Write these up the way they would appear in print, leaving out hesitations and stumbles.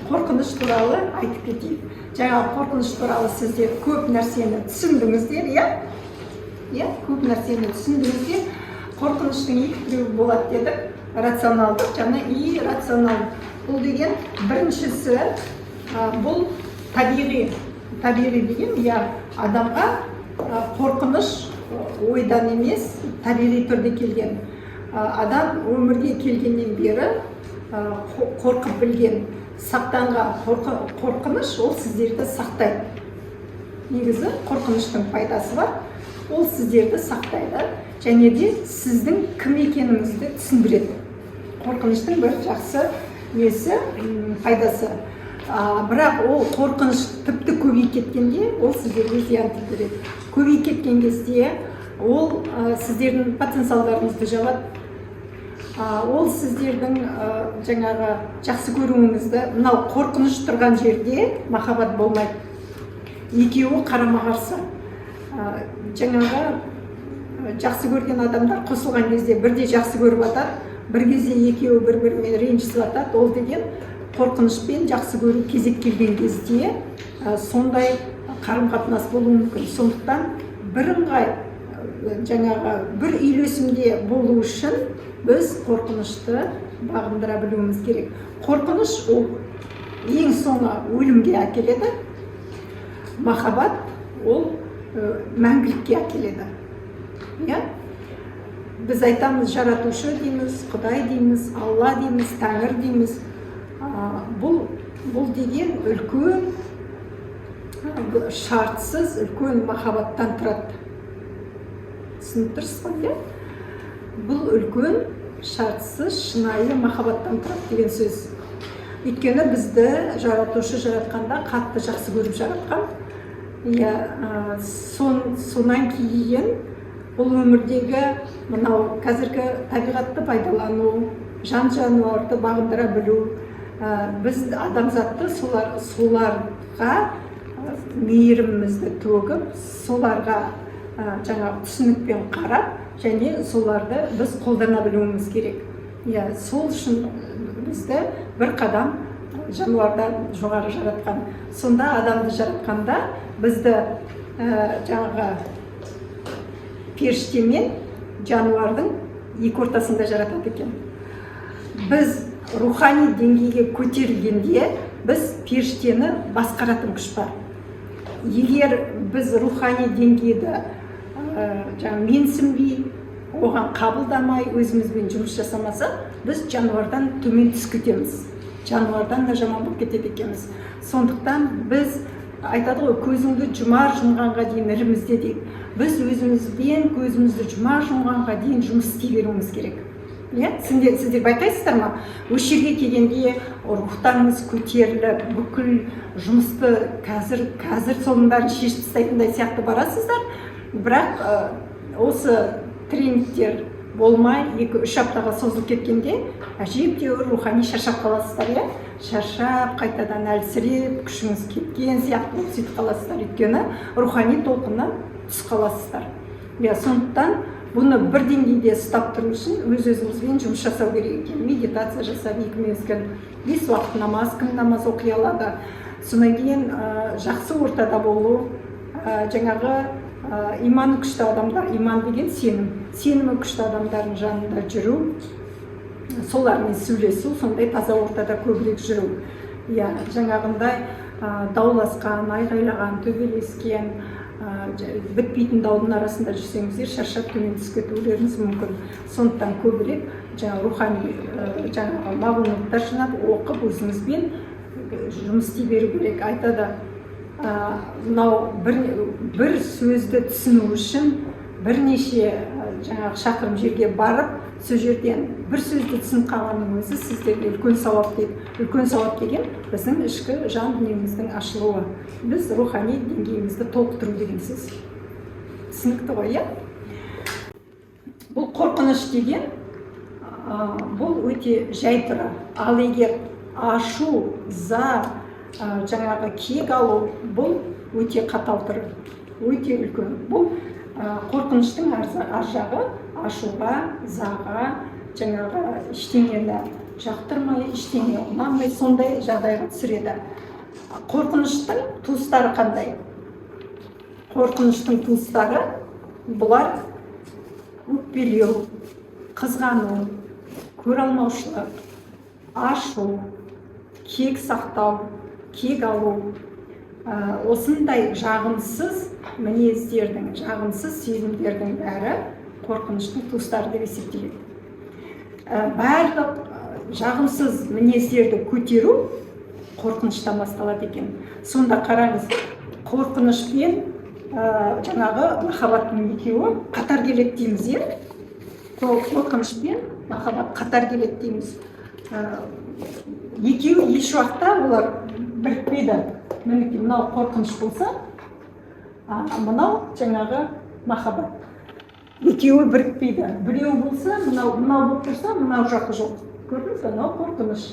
Қорқыныш туралы айтып кетейік. Жаңа қорқыныш туралы сіздер көп нәрсені түсіндіңіздер, иә? Иә, көп нәрсені түсіндіңіздер. Қорқыныштың екі түрі болады дедік: рационалдық және иррационалдық. Бұл деген біріншісі, бұл табиғи. Табиғи деген, иә, адамға қорқыныш ойдан емес, табиғи түрде келген. Адам өмірге келгеннен бері қорқып білген, сақтанған. Қорқыныш ол сіздерді сақтайды. Негізі қорқыныштың пайдасы бар: ол сіздерді сақтайды және де сіздің кім екеніңізді түсіндіреді. Қорқыныштың бір жақсы несі, пайдасы. Бірақ ол қорқыныш тіпті көбейіп кеткенде, ол сіздерге зиян тигізеді. Көбейіп кеткен кезде ол сіздердің потенциалдарыңызды жабады. Ол сіздердің жаңағы жақсы көруіңізді. Мынау қорқыныш тұрған жерде махаббат болмайды, екеуі қарама қарсы. Жаңағы жақсы көрген адамдар қосылған кезде бірде жақсы көріп жатады, бір кезде екеуі бір бірімен ренжісіп жатады. Ол деген қорқыныш пен жақсы көру кезек келген кезде сондай қарым қатынас болуы мүмкін. Сондықтан бірыңғай, жаңағы бір үйлесімде болу үшін біз қорқынышты бағындыра білуіміз керек. Қорқыныш ол ең соңы өлімге әкеледі, махаббат ол мәңгілікке әкеледі, иә. Біз айтамыз: жаратушы дейміз, құдай дейміз, алла дейміз, тәңір дейміз. Бұл деген үлкен, бұл шартсыз үлкен махаббаттан тұрады. Түсініп тұрсыз ғой, иә? Бұл үлкен, шартсыз, шынайы махаббаттан тұрады деген сөз. Өйткені бізді жаратушы жаратқанда қатты жақсы көріп жаратқан, иә. Сонан кейін бұл өмірдегі мынау қазіргі табиғатты пайдалану, жан жануарды бағындыра білу, біз адамзатты соларға мейірімімізді төгіп, соларға жаңағы түсінікпен қарап және соларды біз қолдана білуіміз керек, иә. Сол үшін бізді бір қадам жануардан жоғары жаратқан. Сонда адамды жаратқанда бізді жаңағы періште мен жануардың екі ортасында жаратады екен. Біз рухани деңгейге көтерілгенде, біз періштені басқаратын күш бар. Егер біз рухани деңгейді жаңа менсінбей, оған қабылдамай, өзімізбен жұмыс жасамасақ, біз жануардан төмен түсіп кетеміз, жануардан да жаман болып кетеді екенбіз. Сондықтан біз, айтады ғой, көзіңді жұмар жұмғанға дейін ірімізде дейді. Біз өзімізбен көзімізді жұмар жұмғанға дейін жұмыс істей беруіміз керек, иә. Сіздер байқайсыздар ма, осы жерге келгенде рухтарыңыз көтеріліп, бүкіл жұмысты қазір соның бәрін шешіп тастайтындай сияқты барасыздар. Бірақ осы тренингтер болмай, 2-3 аптаға созылып кеткенде, әжептәуір рухани шаршап қаласыздар, иә. Шаршап, қайтадан әлсіреп, күшіңіз кеткен сияқты болып сөйтіп қаласыздар, өйткені рухани толқыннан түсіп қаласыздар, иә. Сондықтан бұны бір деңгейде ұстап тұру үшін өз өзімізбен жұмыс жасау керек екен: медитация жасап, екі мезгіл, бес уақыт намаз, кім намаз оқи алады, содан кейін жақсы ортада болу, жаңағы иманы күшті адамдар, иман деген сенім, сенімі күшті адамдардың жанында жүру, солармен сөйлесу, сондай таза ортада көбірек жүру, иә. Жаңағындай дауласқан, айғайлаған, төбелескен, бітпейтін даудың арасында жүрсеңіздер, шаршап, төмен түсіп кетулеріңіз мүмкін. Сондықтан көбірек жаңағы рухани жаңағы мағлұматтар жинап, оқып, өзіңізбен жұмыс істей беру керек. Айтады, мынау бір сөзді түсіну үшін бірнеше жаңағы шақырым жерге барып, сол жерден бір сөзді түсініп қалғанның өзі сіздерге үлкен сауап дейді. Үлкен сауап деген біздің ішкі жан дүниеміздің ашылуы, біз рухани деңгейімізді толықтыру деген сөз. Түсінікті ғой, иә? Бұл қорқыныш деген бұл өте жай түрі. Ал егер ашу, ыза, жаңағы кек алу, бұл өте қатал түрі, өте үлкен. Бұл қорқыныштың ар жағы ашуға, ызаға, жаңағы ештеңені Жақтырмай, ештеңе ұнамай, сондай жағдайға түсіреді. Қорқыныштың туыстары қандай? Қорқыныштың туыстары бұлар: өкпелеу, қызғану, көре алмаушылық, ашу, кек сақтау, кек алу. Осындай жағымсыз мінездердің, жағымсыз сезімдердің бәрі қорқыныштың туыстары деп есептеледі. Барлық жағымсыз мінездерді көтеру қорқыныштан басталады екен. Сонда қараңыз, қорқыныш пен жаңағы махаббаттың екеуі қатар келеді дейміз, иә. Сол қорқыныш пен махаббат қатар келеді дейміз. Екеуі еш уақытта олар бірікпейді. Мінекей, мынау қорқыныш болса, мынау жаңағы махаббат. Екеуі бірікпейді. Біреу болса, мынау, мынау болып тұрса, мынау жағы жоқ. Көрдіңіз ба? Мынау қорқыныш,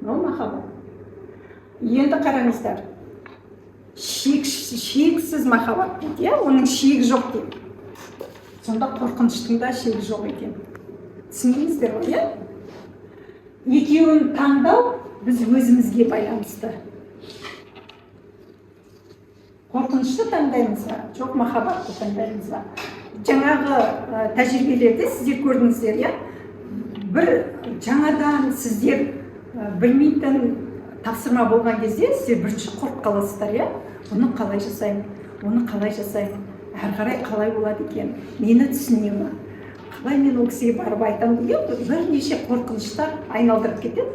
мынау махаббат. Енді қараңыздар, шексіз махаббат дейді, иә, оның шегі жоқ дейді. Сонда қорқыныштың да шегі жоқ екен. Түсіндіңіздер ғой, иә? Екеуін таңдау біз өзімізге байланысты. Қорқынышты таңдаймыз ба, жоқ махаббатты таңдаймыз ба? Жаңағы тәжірибелерде сіздер көрдіңіздер, иә, бір жаңадан сіздер білмейтін тапсырма болған кезде сіздер бірінші қорқып қаласыздар, иә. Бұны қалай жасаймын, оны қалай жасаймын, әрі қарай қалай болады екен, мені түсіне ма, қалай мен ол кісіге барып айтамын деген бірнеше қорқыныштар айналдырып кетеді.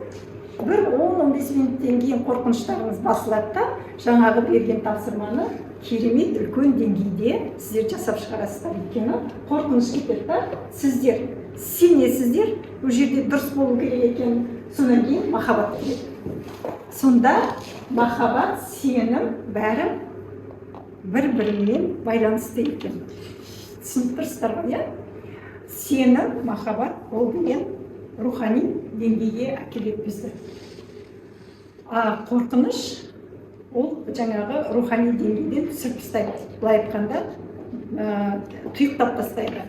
Бір 10-15 минуттен кейін қорқыныштарыңыз басылады да, жаңағы берген тапсырманы керемет үлкен деңгейде сіздер жасап шығарасыздар. Өйткені қорқыныш кетеді да, сіздер сенесіздер, ол жерде дұрыс болу керек екен. Содан кейін махаббат келеді. Сонда махаббат, сенім, бәрі бір бірімен байланысты екен. Түсініп тұрсыздар ғой, иә? Сенім, махаббат ол деген рухани деңгейге әкеледі бізді, а қорқыныш ол жаңағы рухани деңгейден түсіріп тастайды, былай айтқанда, тұйықтап тастайды.